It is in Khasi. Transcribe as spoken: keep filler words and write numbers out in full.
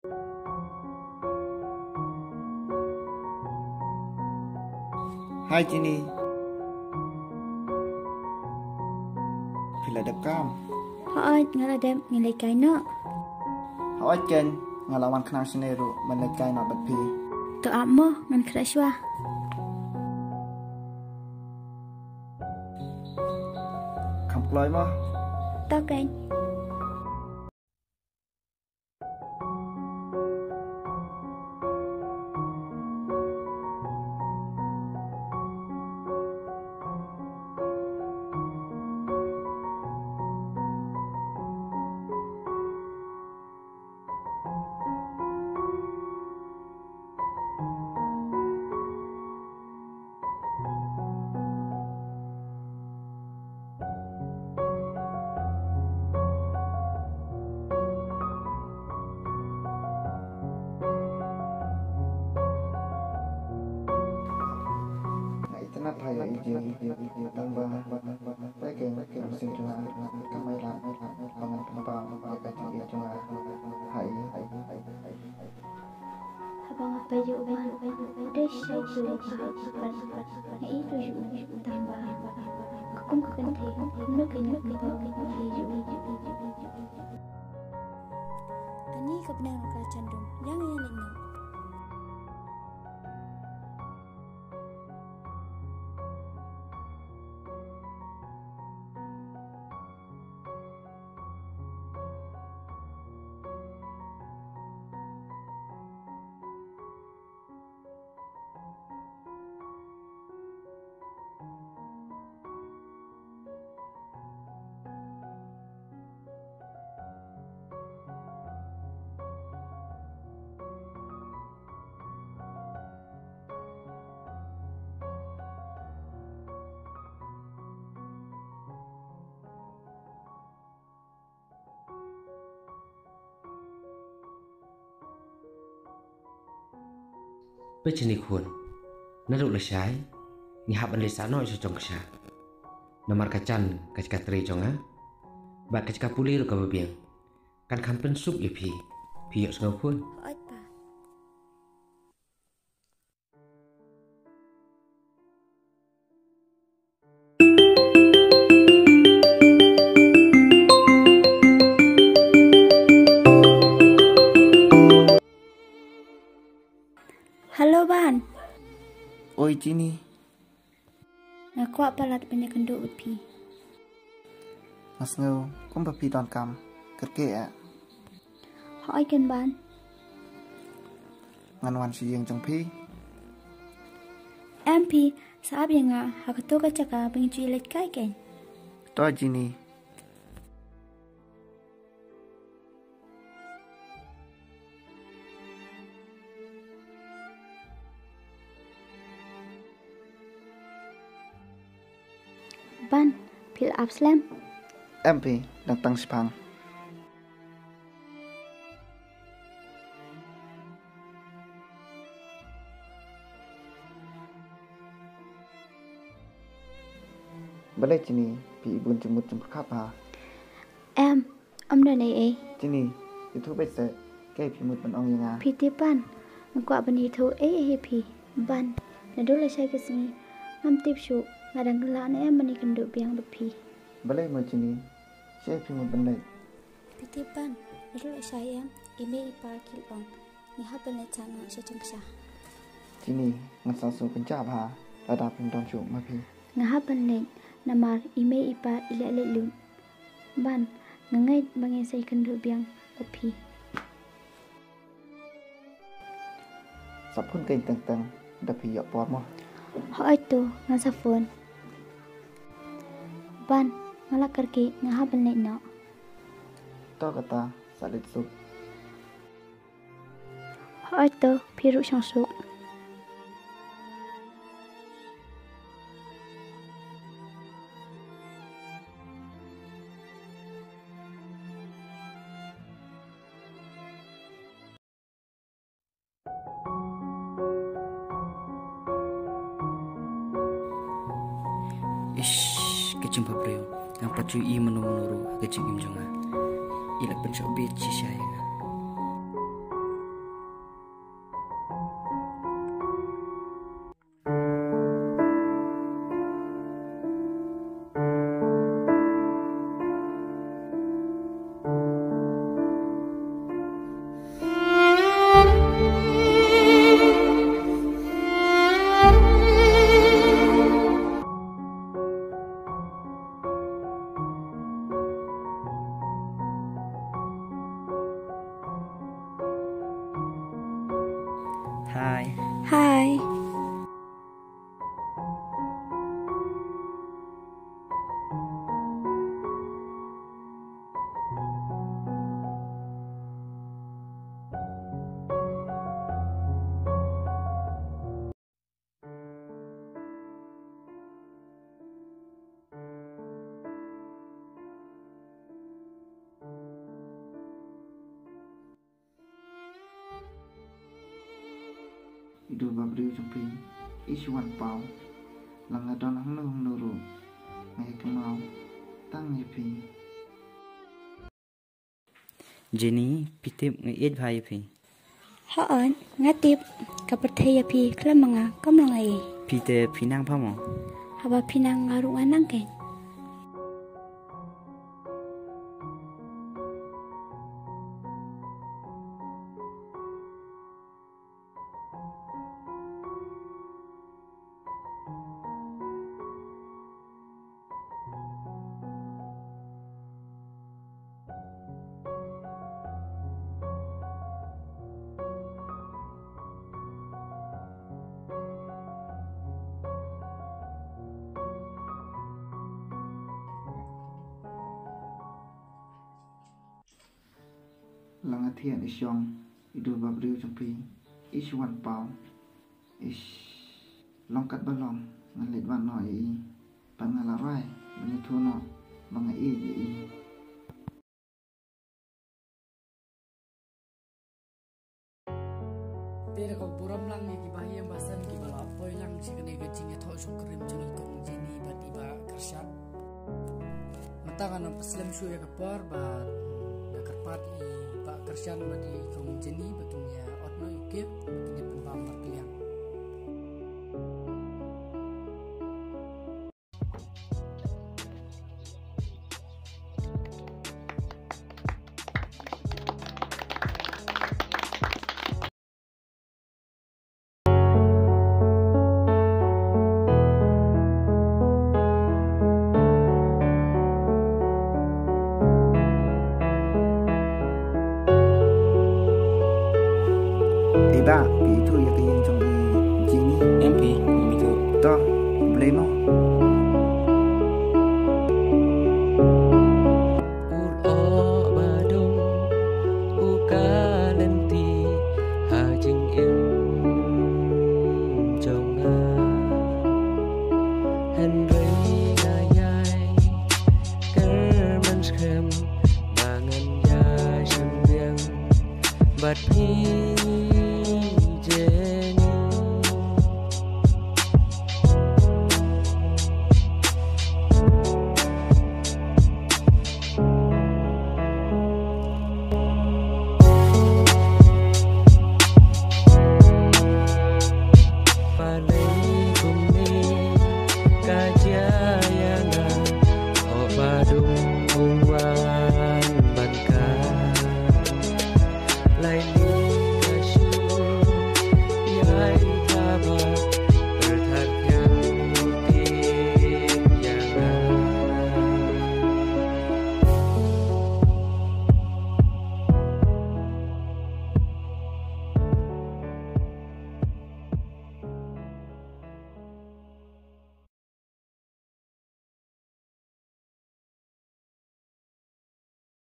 Hi Jenny. Phi la dep kam? Hooid, nga la dep, ngan leit kai noh. Hooid ken, nga la wan khnang shane ruh ban leit kai noh bad phi. To ap mo, ngan khreh shuwa. Kham kloi mo. To ken. Nga itynnad bha ïa i Jenny, tang ba peit keiñ ka mynsiem jong nga kam ailad ba ngan pynpaw ïa ka jingïeit jong nga ha i. Haba nga peit ïa u Ban, u dei shisha u briew uba hap ban, nga ïeit ruh ïa u tang ba ka kum ka kynthei kumno kein ngan pynpaw ïa u. Ani ka bneng ka jandum, ïa nga ïa leit noh. Peit shane khun. Naduh lashai ngi hap ban leit sah noh sha jong ka sha. Namar ka jan ka jaka trei jong nga bad ka jaka pule ruh kaba biang. Kan kham pynsuk ïa phi. Phi ïohsngew khun? Hooid pa. Hello Ban. Oi Jenny. Nga kwah palat ban ïakynduh bad phi. Nga sngew kumba phi donkam. Kyrkieh eh? Hooid keiñ Ban. Ngan wan sha ïing jong phi. Em phi, sa ap ïa nga ha kato ka jaka ba ngi ju ïaleit kai keiñ. To Jenny. Ban, phi la ap slem? Em phi, dang tang shiphang. Balei Jenny, phi ibun jingmut jingpyrkhat ha? Em, ym don ei ei. Jenny, ïathuh beit seh, kaei phi mut ban ong ïa nga? Phi tip Ban, nga kwah ban ïathuh ei ei ïa phi. Ban, naduh lashai ka sngi ngam tip shuh nga dang kylla ne em ban ïakynduh biang bad phi. Balei mo Jenny, shaei phi mut ban leit? Phi tip Ban, naduh lashai em, i mei i pa ki la ong ngi hap ban leit sah noh sha jong ka sha. Jenny, ngan sa sngewkynjah bha lada phim don shuh ma phi. Nga hap ban leit namar i mei i pa i leh leit lut. Ban, nga ngeit ba ngin sa ïakynduh biang bad phi. Sa phone keiñ teng teng da phi ïoh por mo. Hooid to, ngan sa phone. Ban, nga la kyrkieh, nga hap ban leit noh. To kata, sa leit suk. Hooid to, phi ruh shong suk. Ish, ka jingbhabriew. Ngam pat ju i mano mano ruh ha ka jingim jong nga. I la pynshah bit shisha ïa nga. I du ba briew jong phi, i shu wan paw. Lada nga don hangno hangno ruh, nga ïa kynmaw tang ïa phi. Jenny, phi tip nga ïeit bha ïa phi. Hooid, nga tip, ka pyrthei ïa phi khlem ma nga kam long ei. Phi te phi nang pha mo? Haba phi nang nga ruh nga nang keiñ. La nga thiah i shong, i du ba briew jong phi, i shu wan paw. Ish, long kat ba long, ngan leit wad noh ïa i. Ba nga la rai, ba nga ïathuh noh, ba nga ïeit ïa i. Te da ka burom lang ïa ki bahaïing basan kiba la poi lang sha kane ka jingïathoh shongkurim jong i kong Jenny bad i Bah Kyrshan. Mynta ngan ym pynslem shuh ïa ka por bad nga kyrpad i Bah Kyrshan bad i kong Jenny ba kin ïa ot noh ïa u kip ba kin ïa pynbam markylliang. Eba, phi ithuh ïa ka ïing jong i Jenny? Em phi, ngam ithuh. To, blei mo. Ur o ba dum u ka lynti ha jingim jong nga. Hynrei nga ïai kyrmen skhem ba ngan ïa shim biang bad phi.